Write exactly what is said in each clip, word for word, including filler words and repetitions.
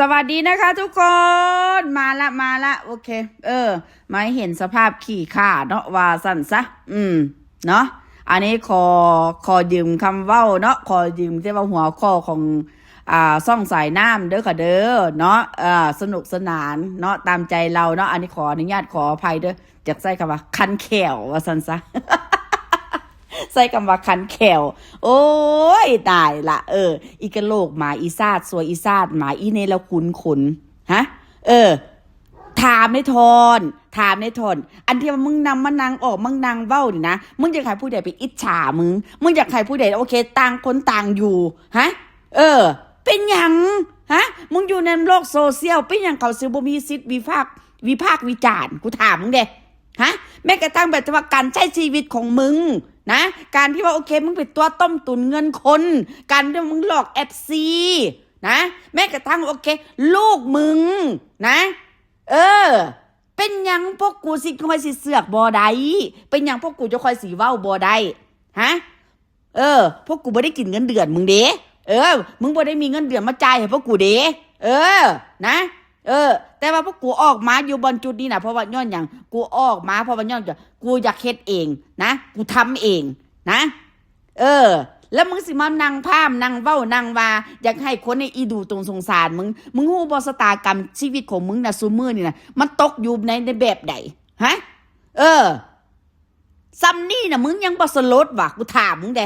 สวัสดีนะคะทุกคน มาละ มาละ โอเค เออ มาให้เห็นสภาพขี้ข้าเนาะ ว่าซั่นซะ อืม เนาะ อันนี้ขอ ขอยืมคำเว้าเนาะ ขอยืมที่ว่าหัวข้อของ อ่า ซ่องสายน้ำเด้อค่ะเด้อ เนาะ เอ่อ สนุกสนานเนาะ ตามใจเราเนาะ อันนี้ขออนุญาตขออภัยเด้อ อยากใช้คำว่าคันแข้ว ว่าซั่นซะ ใช้คำว่าคันแข้ว โอ้ย ตายละ เออ อีกะโหลกหมา อีซาดซัว อีซาดหมา อีเนรคุณขน ฮะ เออ ถามในทอน ถามในทอน อันที่ว่ามึงนำมานั่งออก มึงนั่งเว้านี่นะ มึงอยากให้ผู้ใดไปอิจฉามึง มึงอยากให้ผู้ใด โอเค ต่างคนต่างอยู่ ฮะ เออ เป็นหยัง ฮะ มึงอยู่ในโลกโซเชียล เป็นหยังเขาสิบ่มีสิทธิ์วิพากษ์ วิพากษ์วิจารณ์ กูถามมึงเด้ ฮะ แม้กระทั่งแบบว่าการใช้ชีวิตของมึงนะ การที่ว่า โอเค มึงเป็นตัวต้มตุ๋นเงินคน การที่มึงหลอก เอฟซี นะ แม้กระทั่ง โอเค ลูกมึงนะ เออ เป็นหยังพวกกูสิคอยสิเสือกบ่ได้ เป็นหยังพวกกูจะคอยสิเว้าบ่ได้ ฮะ เออ พวกกูบ่ได้กินเงินเดือนมึงเด้ เออ มึงบ่ได้มีเงินเดือนมาจ่ายให้พวกกูเด้ เออ นะ เออ แต่ว่าพวกกูออกมาอยู่บอนจุดนี้นะ เพราะว่าย้อนหยัง กูออกมา เพราะว่าย้อนหยัง กูอยากเฮ็ดเองนะ กูทำเองนะ เออ แล้วมึงสิมานั่งพร่ำนั่งเว้านั่งว่า อยากให้คนในอีดูตรงสงสารมึง มึงฮู้บ่ ชะตากรรมชีวิตของมึงนะ ซุมื้อนี่นะ มันตกอยู่ใน ในแบบใด ฮะ เออ ซำนี่นะ มึงยังบ่สลดวะ กูถามมึงเด้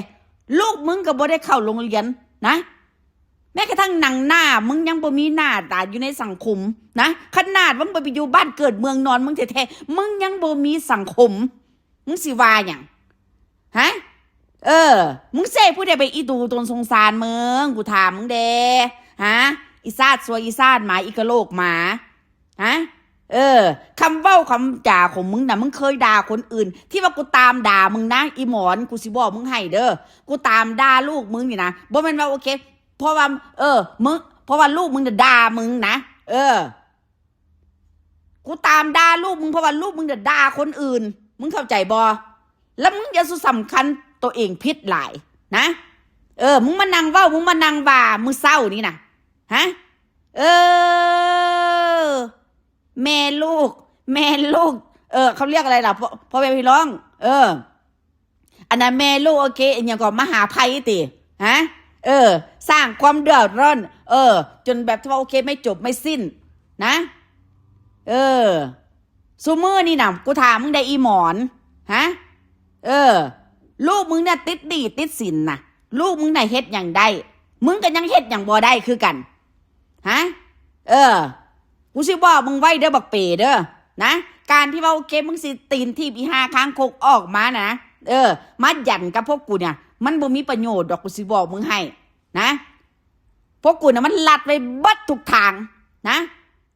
ลูกมึงก็บ่ได้เข้าโรงเรียนนะ แม้กระทั่งหนังหน้า มึงยังบ่มีหน้าตาอยู่ในสังคมนะ ขนาดมึงไปอยู่บ้านเกิดเมืองนอนมึงแท้ๆ มึงยังบ่มีสังคม มึงสิว่าหยัง ฮะ เออ มึงเซ่ผู้ใดไปอีดูตนสงสารมึง กูถามมึงเด้ ฮะ อีซาดซัว อีซาดหมา อีกะโหลกหมา ฮะ เออ คำเว้าคำจาของมึงนะ มึงเคยด่าคนอื่น ที่ว่ากูตามด่ามึงนะ อีหมอน กูสิบอกมึงให้เด้อ กูตามด่าลูกมึงนี่นะ บ่แม่นว่า โอเค เพราะว่า เออ มึง เพราะว่าลูกมึงน่ะด่ามึงนะ เออ กูตามด่าลูกมึง เพราะว่าลูกมึงน่ะด่าคนอื่น มึงเข้าใจบ่ แล้วมึงอย่าสุสำคัญตัวเองผิดหลายนะ เออ มึงมานั่งเว้า มึงมานั่งว่า มื้อเช้านี่นะ ฮะ เออ แม่ลูก แม่ลูก เออ เขาเรียกอะไรล่ะ พ่อ พ่อแม่พี่น้อง เออ อันนั้นแม่ลูก โอเค อหยังก็มหาภัยติ ฮะ เออ สร้างความเดือดร้อน เออ จนแบบที่ว่า โอเค ไม่จบไม่สิ้น นะ เออ ซุมื้อนี่นะ กูถามมึงได้อีหมอน ฮะ เออ ลูกมึงเนี่ยติดหนี้ติดสินนะ ลูกมึงน่ะเฮ็ดหยังได้ มึงก็ยังเฮ็ดหยังบ่ได้คือกัน ฮะ เออ กูสิบอกมึงไว้เด้อบักเป๋เด้อ นะ การที่ว่า โอเค มึงสิตีนถีบอีห่าคางคกออกมานะ เออ มาหยันกับพวกกูเนี่ย มันบ่มีประโยชน์ดอก กูสิบอกมึงให้ นะ พวกกูน่ะมันลัดไว้เบิดทุกทาง นะ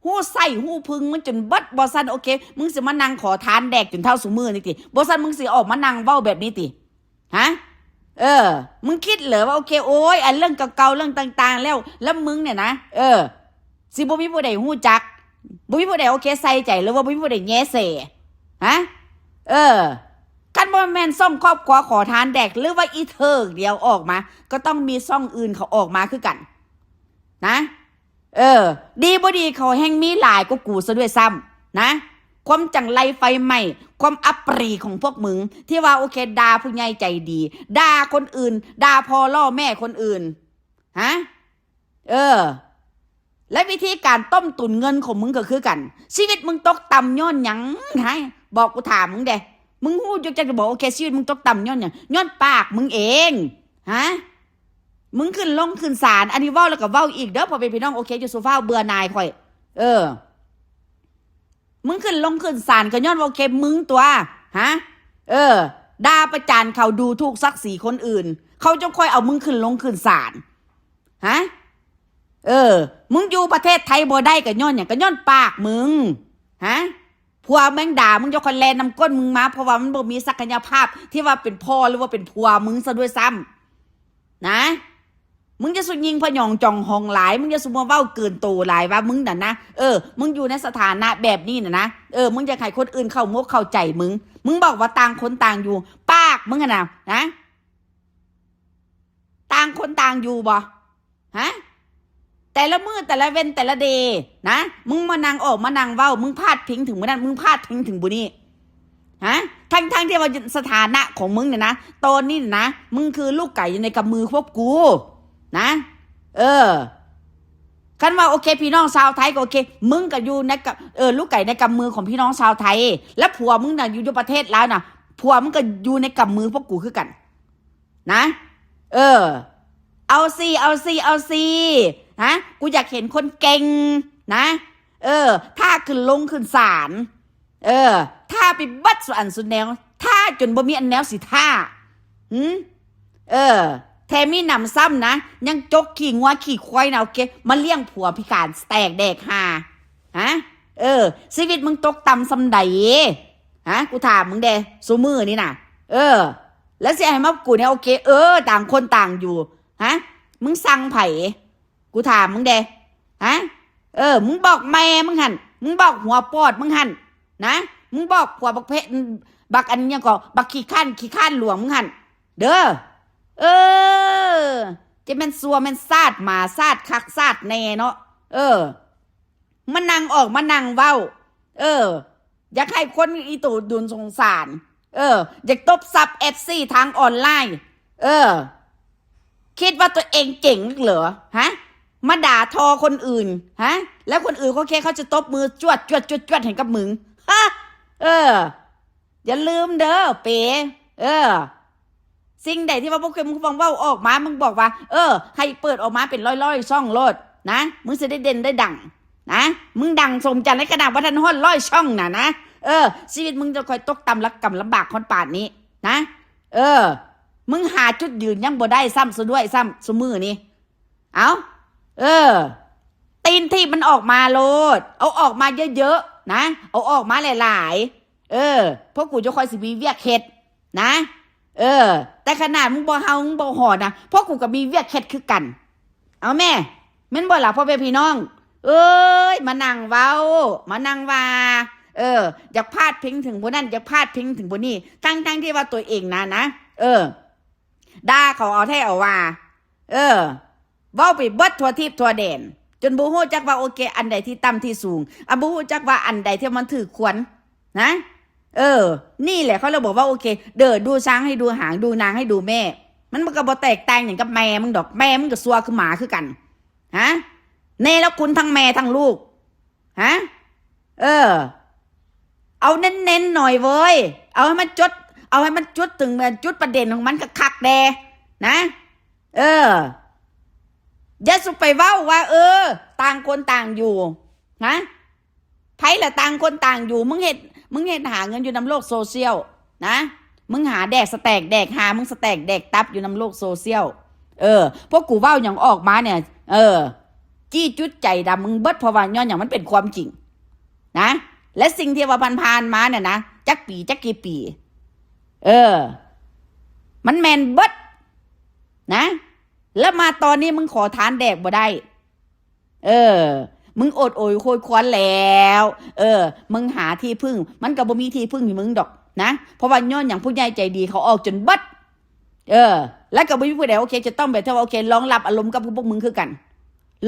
ฮู้ไส้ฮู้พุงมันจนเบิด บ่ซั้น โอเค มึงสิมานั่งขอทานแดกจนเฒ่าซุมื้อนี่ติ บ่ซั้นมึงสิออกมานั่งเว้าแบบนี้ติ ฮะ เออ มึงคิดเหรอว่า โอเค โอ้ย อันเรื่องเก่าๆ เรื่องต่างๆ แล้ว แล้วมึงเนี่ยนะ เออ สิบ่มีผู้ใดฮู้จัก บ่มีผู้ใด โอเค ใส่ใจ หรือว่าบ่มีผู้ใดแยแส ฮะ เออ คันบ่แม่นซ่องครอบครัวขอทานแดก หรือว่าอีเถิกเดียวออกมา ก็ต้องมีซ่องอื่นเขาออกมาคือกัน นะ เออ ดีบ่ดีเขาแฮ่งมีหลายกว่ากูซะด้วยซ้ำ นะ ความจังไรไฟไหม้ ความอัปรีของพวกมึง ที่ว่า โอเค ด่าผู้ใหญ่ใจดี ด่าคนอื่น ด่าพ่อล่อแม่คนอื่น ฮะ เออ และวิธีการต้มตุ๋นเงินของมึงก็คือกัน ชีวิตมึงตกต่ำย้อนหยัง ฮะ บอกกูถามมึงเด้ มึงฮู้จักจะบอก โอเค ชีวิตมึงตกต่ำย้อนหยัง ย้อนปากมึงเอง ฮะ มึงขึ้นลงขึ้นศาล อันนี้เว้าแล้วก็เว้าอีกเด้อ พ่อแม่พี่น้อง โอเค อย่าสู่ฟ้าวเบื่อหน่ายข่อย เออ มึงขึ้นลงขึ้นศาลก็ย้อนว่า โอเค มึงตัว ฮะ เออ ด่าประจานเขา ดูถูกศักดิ์ศรีคนอื่น เขาจะค่อยเอามึงขึ้นลงขึ้นศาล ฮะ เออ มึงอยู่ประเทศไทยบ่ได้ก็ย้อนหยัง ก็ย้อนปากมึง ฮะ ผัวแม่งด่า มึงจะค่อยแลนนำก้นมึงมา เพราะว่ามันบ่มีศักยภาพที่ว่าเป็นพ่อหรือว่าเป็นผัวมึงซะด้วยซ้ำ นะ มึงจะสุยิงพยองจ่องหองหลาย มึงจะสุมาเว้าเกินโตหลายว่ามึงน่ะนะ เออ มึงอยู่ในสถานะแบบนี้น่ะนะ เออ มึงอยากให้คนอื่นเข้าอกเข้าใจมึง มึงบอกว่าต่างคนต่างอยู่ ปากมึงอะนะ นะ ต่างคนต่างอยู่บ่ ฮะ แต่ละมื้อแต่ละเวนแต่ละเดย์นะ มึงมานั่งออกมานั่งเว้า มึงพาดพิงถึงมื้อนั้น มึงพาดพิงถึงบุนี้ ฮะ ทั้งทั้งที่ว่าสถานะของมึงเนี่ยนะ ตอนนี้นะ มึงคือลูกไก่อยู่ในกำมือพวกกู นะ เออ คันว่าโอเค พี่น้องชาวไทยก็โอเค มึงก็อยู่ในกำ เออ ลูกไก่ในกำมือของพี่น้องชาวไทย และผัวมึงน่ะอยู่อยู่ประเทศลาวน่ะ ผัวมึงก็อยู่ในกำมือพวกกูคือกัน นะ เออ เอาสิ เอาสิ เอาสิ ฮะ กูอยากเห็นคนเก่ง นะ เออ ถ้าขึ้นลงขึ้นศาล เออ ถ้าไปเบิดสุอันสุดแนว ถ้าจนบ่มีอันแนวสิถ้า หืม เออ แถมมีหนำซ้ำนะ ยังจกขี้งัวขี้ควายนะ โอเค มาเลี้ยงผัวพิการสแตกแดกฮา ฮะ เออ ชีวิตมึงตกต่ำส่ำใด ฮะ กูถามมึงเด้ ซุมื้อนี่น่ะ เออ แล้วสิให้มากูเนี่ย โอเค เออ ต่างคนต่างอยู่ ฮะ มึงสั่งไผ กูถามมึงเด้ ฮะ เออ มึงบอกแม่มึงหั่น มึงบอกหัวปอดมึงหั่น นะ มึงบอกผัวบักเพะ บักอันเนี้ยก็ บักขี้ข้าน ขี้ข้านหลวงมึงหั่น เด้อ เออ จะแม่นซัวแม่นซาดหมาซาดคักซาดแน่เนาะ เออ มานั่งออกมานั่งเว้า เออ อยากให้คนอีตู่ดุลสงสาร เออ อยากตบซับเอฟซีทางออนไลน์ เออ คิดว่าตัวเองเจ๋งเหรอ ฮะ มาด่าทอคนอื่น ฮะ แล้วคนอื่นเขาแค่เขาจะตบมือจวดจวดจวดจวดให้กับมึง ฮะ เออ อย่าลืมเด้อ เป๋ เออ สิ่งใดที่ว่าพวกมึงฟังเว้าออกมา มึงบอกว่า เออ ให้เปิดออกมาเป็นร้อยๆช่องโลด นะ มึงสิได้เด่นได้ดัง นะ มึงดังสมใจในขนาดว่าท่านฮอดร้อยช่องน่ะนะ เออ ชีวิตมึงจะคอยตกต่ำละกำลำบากคนป่านนี้ นะ เออ มึงหาจุดยืนยังบ่ได้ซ้ำซะด้วยซ้ำซุมื้อนี้ เอา เออ ตีนถีบมันออกมาโลด เอาออกมาเยอะๆ นะ เอาออกมาหลายๆ เออ พวกกูจะคอยสิมีเวียกเฮ็ด นะ เออ แต่ขนาดมึงบ่เฮามึงบ่หอนนะ พวกกูก็มีเวียกเฮ็ดคือกัน เอาแม่ แม่นบ่ล่ะพ่อแม่พี่น้อง เอ้ย มานั่งเว้า มานั่งว่า เออ อยากพาดพิงถึงผู้นั้น อยากพาดพิงถึงผู้นี้ ทั้งทั้งที่ว่าตัวเองนะนะ เออ ด่าเขาเอาแท้เอาว่า เออ เว้าไปเบิดทั่วทิพย์ทั่วแดน จนบ่ฮู้จักว่าโอเค อันใดที่ต่ำที่สูง อ่ะ บ่ฮู้จักว่าอันใดที่มันถือควร นะ เออ นี่แหละเขาเลยบอกว่าโอเค เด้อ ดูช้างให้ดูหาง ดูนางให้ดูแม่ มันมันก็บ่แตกต่างหยังกับแม่มึงดอก แม่มึงก็ซัวคือหมาคือกัน ฮะ เนรคุณทั้งแม่ทั้งลูก ฮะ เออ เอาเน้นๆหน่อยเว้ย เอาให้มันจุด เอาให้มันจุดถึงจุดประเด็นของมันคักๆแด่ นะ เออ อย่าสุไปเว้าว่า เออ ต่างคนต่างอยู่ นะ ไผละต่างคนต่างอยู่ มึงเฮ็ด มึงเฮ็ดหาเงินอยู่นำโลกโซเชียล นะ มึงหาแดกสแตกแดกฮา มึงสแตกแดกตับอยู่นำโลกโซเชียล เออ พวกกูเว้าหยังออกมาเนี่ย เออ จี้จุดใจดำมึงเบิด เพราะว่าย้อนหยังมันเป็นความจริง นะ และสิ่งที่ว่าผ่านๆมาเนี่ยนะ จักปี จักกี่ปี เออ มันแม่นเบิด นะ แล้วมาตอนนี้มึงขอทานแดกบ่ได้ เออ มึงโอดโอยโคยครวญแล้ว เออ มึงหาที่พึ่ง มันก็บ่มีที่พึ่งให้มึงดอกนะ เพราะว่าย้อนหยังผู้ใหญ่ใจดีเขาออกจนเบิด เออ แล้วก็บ่มีผู้ใดโอเค จะต้องแบบที่ว่าโอเค รองรับอารมณ์กับพวกมึงคือกัน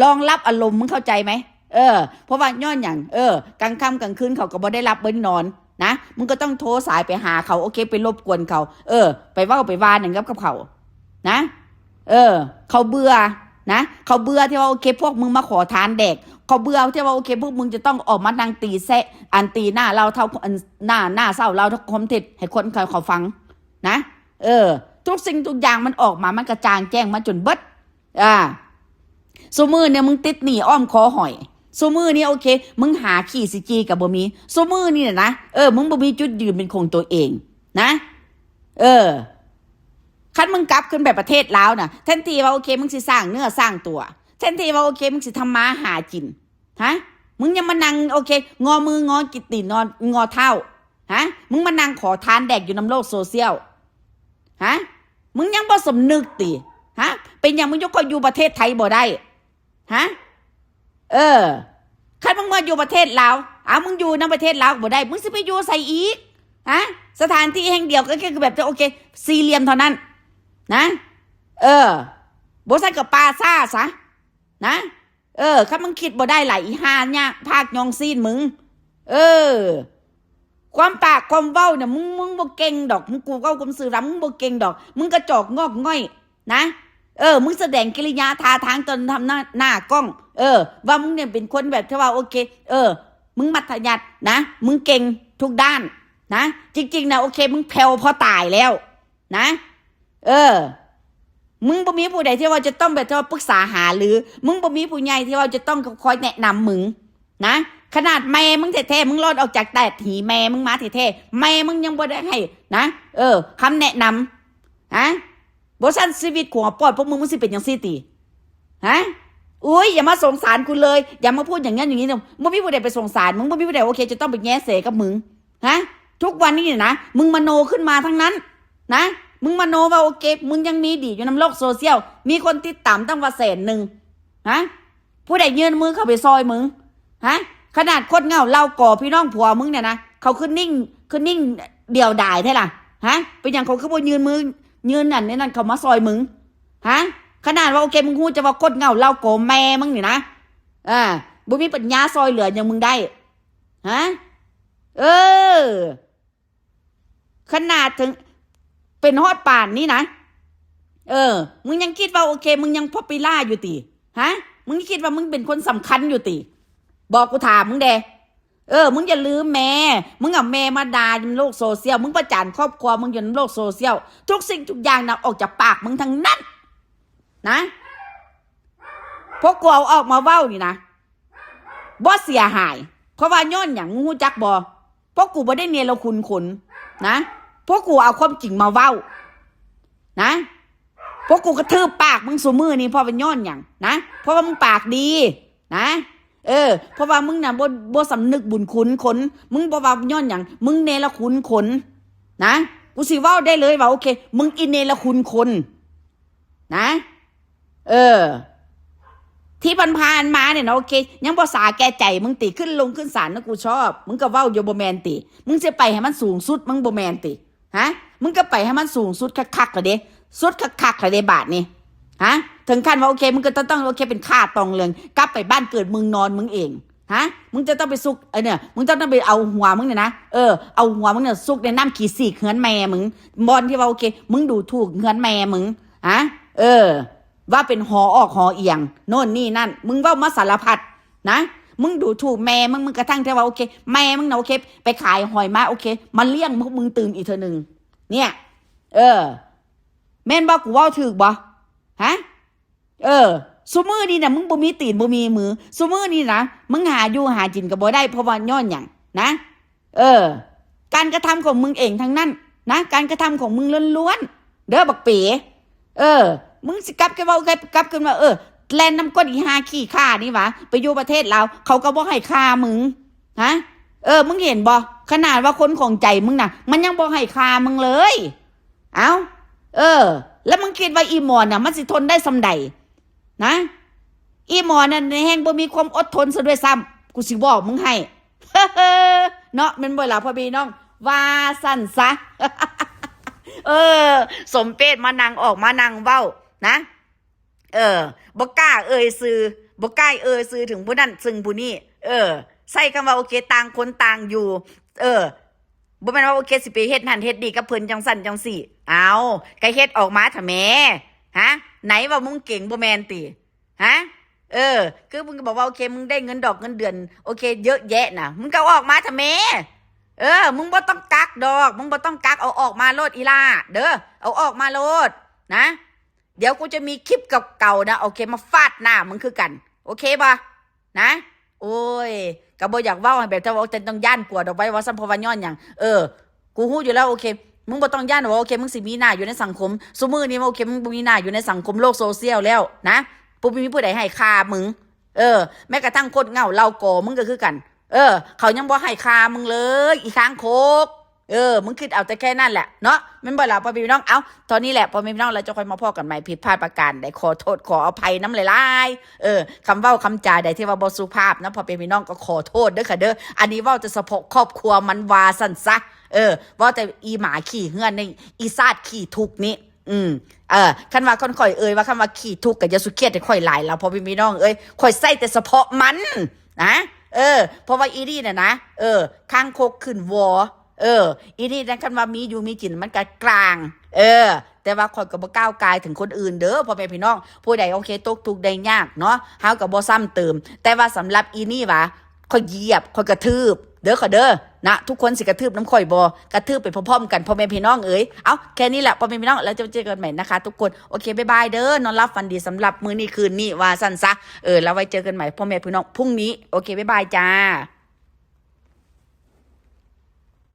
รองรับอารมณ์ มึงเข้าใจไหม เออ เพราะว่าย้อนหยัง เออ กลางค่ำกลางคืนเขาก็บ่ได้หลับบ่ได้นอน นะ มึงก็ต้องโทรสายไปหาเขา โอเค ไปรบกวนเขา เออ ไปเว้าไปว่าหยังกับเขา นะ เออ เขาเบื่อ นะ เขาเบื่อที่ว่าโอเค พวกมึงมาขอทานแดก เขาเบื่อที่ว่าโอเค พวกมึงจะต้องออกมานั่งตีแซะ อันตีหน้าเล่าเท่า อันหน้า หน้าเศร้าเล่าเท่าความเท็จให้คนเขาเขาฟัง นะ เออ ทุกสิ่งทุกอย่างมันออกมา มันกระจ่างแจ้งมาจนเบิด อ่า ซุมื้อเนี่ยมึงติดหนี้อ้อมคอหอย ซุมื้อนี่โอเค มึงหาขี้สิจีกับบ่มี ซุมื้อนี่น่ะนะ เออ มึงบ่มีจุดยืนเป็นของตัวเอง นะ เออ คันมึงกลับขึ้นไปประเทศลาวน่ะ แทนที่ว่าโอเค มึงสิสร้างเนื้อสร้างตัว แทนที่ว่าโอเค มึงสิทำมาหากิน ฮะ มึงยังมานั่งโอเค งอมืองอกิตตินอนงอเท้า ฮะ มึงมานั่งขอทานแดกอยู่นำโลกโซเชียล ฮะ มึงยังบ่สำนึกติ ฮะ เป็นหยังมึงยังคอยอยู่ประเทศไทยบ่ได้ ฮะ เออ คันมึงมาอยู่ประเทศลาว อ่ะ มึงอยู่นำประเทศลาวบ่ได้ มึงสิไปอยู่ไสอีก ฮะ สถานที่แห่งเดียวก็คือแบบจะโอเค สี่เหลี่ยมเท่านั้น นะ เออ บ่ซั้นก็ปาซ่าซะ นะ เออ คันมึงคิดบ่ได้หลายอีห่าเนี่ย ภาคยองซีนมึง เออ ความปากความเว้าเนี่ย มึง มึงบ่เก่งดอก มึง กูเว้าความซื่อว่ามึงบ่เก่งดอก มึงกระจอกงอกง่อยนะ เออ มึงแสดงกิริยาท่าทางตอนทำหน้า หน้ากล้อง เออ ว่ามึงเนี่ยเป็นคนแบบที่ว่า โอเค เออ มึงมัธยัสถ์นะ มึงเก่งทุกด้านนะ จริงๆนะ โอเค มึงแผ่วพอตายแล้วนะ เออ มึงบ่มีผู้ใดที่ว่าจะต้องแบบที่ว่าปรึกษาหารือ มึงบ่มีผู้ใหญ่ที่ว่าจะต้องคอยแนะนำมึงนะ ขนาดแม่มึงแท้ๆ มึงรอดออกจากแดดหีแม่มึงมาแท้ๆ แม่มึงยังบ่ได้ให้นะ เออ คำแนะนำ ฮะ บ่ซั้นชีวิตกูปล่อยพวกมึง มึงสิเป็นจังซี่ติ ฮะ อุ้ย อย่ามาสงสารกูเลย อย่ามาพูดอย่างนั้นอย่างนี้นะ บ่มีผู้ใดไปสงสารมึง บ่มีผู้ใดโอเคจะต้องไปแย่เสกับมึง ฮะ ทุกวันนี้เนี่ยนะ มึงมโนขึ้นมาทั้งนั้นนะ มึงมโนว่าโอเค มึงยังมีดีอยู่นำโลกโซเชียล มีคนติดตามตั้งว่าแสนหนึ่ง ฮะ ผู้ใดยื่นมือเข้าไปซอยมึง ฮะ ขนาดคนเหงาเล่าก่อพี่น้องผัวมึงเนี่ยนะ เขาขึ้นนิ่ง ขึ้นนิ่งเดียวดายแท้ล่ะ ฮะ เป็นหยังเขาคือบ่ยื่นมือ ยื่นอันนี้นั่นเขามาซอยมึง ฮะ ขนาดว่าโอเค มึงฮู้จะว่าคนเหงาเล่าก่อแม่มึงนี่นะ อ่า บ่มีปัญญาซอยเหลืออย่างมึงได้ ฮะ เออ ขนาดถึง เป็นฮอดป่านนี้นะ เออ มึงยังคิดว่าโอเค มึงยังป๊อปปูล่าอยู่ติ ฮะ มึงคิดว่ามึงเป็นคนสำคัญอยู่ติ บอกกูถามมึงแด เออ มึงอย่าลืมแม่ มึงเอาแม่มาด่าอยู่ในโลกโซเชียล มึงประจานครอบครัวมึงอยู่ในโลกโซเชียล ทุกสิ่งทุกอย่างนะออกจากปากมึงทั้งนั้น นะ พวกกูเอาออกมาเว้านี่นะ บ่เสียหาย เพราะว่าย้อนหยัง มึงฮู้จักบ่ พวกกูบ่ได้เนรคุณคนนะ พวกกูเอาความจริงมาเว้า นะ พวกกูกระทืบปากมึงซุมื้อนี้ เพราะว่าย้อนหยังนะ เพราะว่ามึงปากดีนะ เออ เพราะว่ามึงน่ะบ่ บ่สำนึกบุญคุณคน มึงบ่ว่าย้อนหยัง มึงเนรคุณคนนะ กูสิเว้าได้เลยว่าโอเค มึงอีเนรคุณคน นะ เออ ที่ผ่านๆมาเนี่ยนะโอเค ยังบ่สาแก่ใจมึงติ ขึ้นลงขึ้นศาลนะกูชอบ มึงก็เว้าอยู่บ่แม่นติ มึงสิไปให้มันสูงสุด มึงบ่แม่นติ ฮะ มึงก็ไปให้มันสูงสุดคักๆละเด้ สุดคักๆละเด้บาดนี้ ฮะ ถึงขั้นว่าโอเค มึงก็ต้องโอเค เป็นข้าตองเรือง กลับไปบ้านเกิดเมืองนอนมึงเอง ฮะ มึงจะต้องไปซุก เออเนี่ย มึงจะต้องไปเอาหัวมึงเนี่ยนะ เออ เอาหัวมึงเนี่ยซุกในน้ำขี้สีกเฮือนแม่มึง บ่อนที่ว่าโอเค มึงดูถูกเฮือนแม่มึง ฮะ เออ ว่าเป็นหอออกหอเอียง โน่นนี่นั่น มึงเว้ามาสารพัดนะ มึงดูถูกแม่มึง มึงกระทั่งที่ว่าโอเค แม่มึงนะโอเค ไปขายหอยมาโอเค มาเลี้ยงพวกมึงตื่นอีกเทื่อหนึ่ง เนี่ย เออ แม่นบ่ กูเว้าถูกบ่ ฮะ เออ ซุมื้อนี้นะมึงบ่มีตีนบ่มีมือ ซุมื้อนี้นะ มึงหาอยู่หากินก็บ่ได้ เพราะว่าย้อนหยังนะ เออ การกระทำของมึงเองทั้งนั้นนะ การกระทำของมึงล้วนๆ เด้อบักเป๋ เออ มึงสิกลับกันว่า กลับกันว่า เออ แล่นนำก้นอีห่าขี้ข้านี่หวา ไปอยู่ประเทศลาว เขาก็บ่ให้ค่ามึง ฮะ เออ มึงเห็นบ่ ขนาดว่าคนของใจมึงน่ะ มันยังบ่ให้ค่ามึงเลย เอ้า เออ แล้วมึงคิดว่าอีหมอนน่ะ มันสิทนได้ส่ำใด นะ อีหมอนนั่นแฮงบ่มีความอดทนซะด้วยซ้ำ กูสิบอกมึงให้ เนาะ แม่นบ่ล่ะพ่อพี่น้อง ว่าซั่นซะ เออ สมเพชมานั่งออกมานั่งเว้านะ เออ บ่กล้าเอ่ยชื่อ บ่กล้าเอ่ยชื่อถึงผู้นั้นซึ่งผู้นี้ เออ ใช้คำว่าโอเค ต่างคนต่างอยู่ เออ บ่แม่นว่าโอเค สิไปเฮ็ดนั่นเฮ็ดนี่กับเพิ่นจังซั่นจังซี่ เอา ก็เฮ็ดออกมาทำแหม ฮะ ไหนว่ามึงเก่ง บ่แม่นติ ฮะ เออ คือมึงก็บอกว่าโอเค มึงได้เงินดอกเงินเดือน โอเค เยอะแยะน่ะ มึงก็เอาออกมาทำแหม เออ มึงบ่ต้องกักดอก มึงบ่ต้องกัก เอาออกมาโลดอีหล่า เด้อ เอาออกมาโลด นะ เดี๋ยวกูจะมีคลิปเก่าๆนะ โอเค มาฟาดหน้ามึงคือกัน โอเคบ่ นะ โอ้ย ก็บ่อยากเว้าให้แบบที่ว่า แต่ต้องย้านกลัวดอกไว้ว่าซั่น เพราะว่าย้อนหยัง เออ กูฮู้อยู่แล้ว โอเค มึงบ่ต้องย้านว่า โอเค มึงสิมีหน้าอยู่ในสังคม ซุมื้อนี้ โอเค มึงบ่มีหน้าอยู่ในสังคมโลกโซเชียลแล้วนะ บ่มีผู้ใดให้ค่ามึง เออ แม้กระทั่งคนเหงาเล่าก่อมึงก็คือกัน เออ เขายังบ่ให้ค่ามึงเลย อีคางคก เออ มึงคิดเอาแต่แค่นั้นแหละเนาะ แม่นบ่ล่ะพ่อพี่น้อง เอ้า เท่านี้แหละพ่อแม่พี่น้อง แล้วจะค่อยมาพ้อกันใหม่ ผิดพลาดประการใด ขอโทษขออภัยนำหลายๆ เออ คำเว้าคำจาใดที่ว่าบ่สุภาพนะ พ่อแม่พี่น้องก็ขอโทษเด้อค่ะเด้อ อันนี้เว้าแต่เฉพาะครอบครัวมันว่าซั่นซะ เออ เว้าแต่อีหมาขี้เฮือนนี่ อีซาดขี้ทุกข์นี่ อืม เออ คันว่าคนข่อยเอ่ยว่า คันว่าขี้ทุกข์ก็อย่าสุเครียดให้ข่อยหลายแล้ว พ่อแม่พี่น้องเอ้ย ข่อยใส่แต่เฉพาะมันนะ เออ เพราะว่าอีนี่น่ะนะ เออ คางคกขึ้นวอ เออ อีนี่นะ คันว่ามีอยู่มีกินมันก็กลาง เออ แต่ว่าข่อยก็บ่ก้าวกายถึงคนอื่นเด้อ พ่อแม่พี่น้อง ผู้ใดโอเค ตกทุกข์ได้ยากเนาะ เฮาก็บ่ซ้ำเติม แต่ว่าสำหรับอีนี่หวา ข่อยเหยียบ ข่อยกระทืบ เด้อค่ะเด้อ นะ ทุกคนสิกระทืบนำข่อยบ่ กระทืบไปพร้อมๆกัน พ่อแม่พี่น้องเอ้ย เอ้า แค่นี้แหละ พ่อแม่พี่น้อง แล้วจะเจอกันใหม่นะคะ ทุกคน โอเค บ๊ายบายเด้อ นอนหลับฝันดีสำหรับมื้อนี้คืนนี้ ว่าซั่นซะ เออ แล้วไว้เจอกันใหม่ พ่อแม่พี่น้อง พรุ่งนี้ โอเค บ๊ายบายจ้า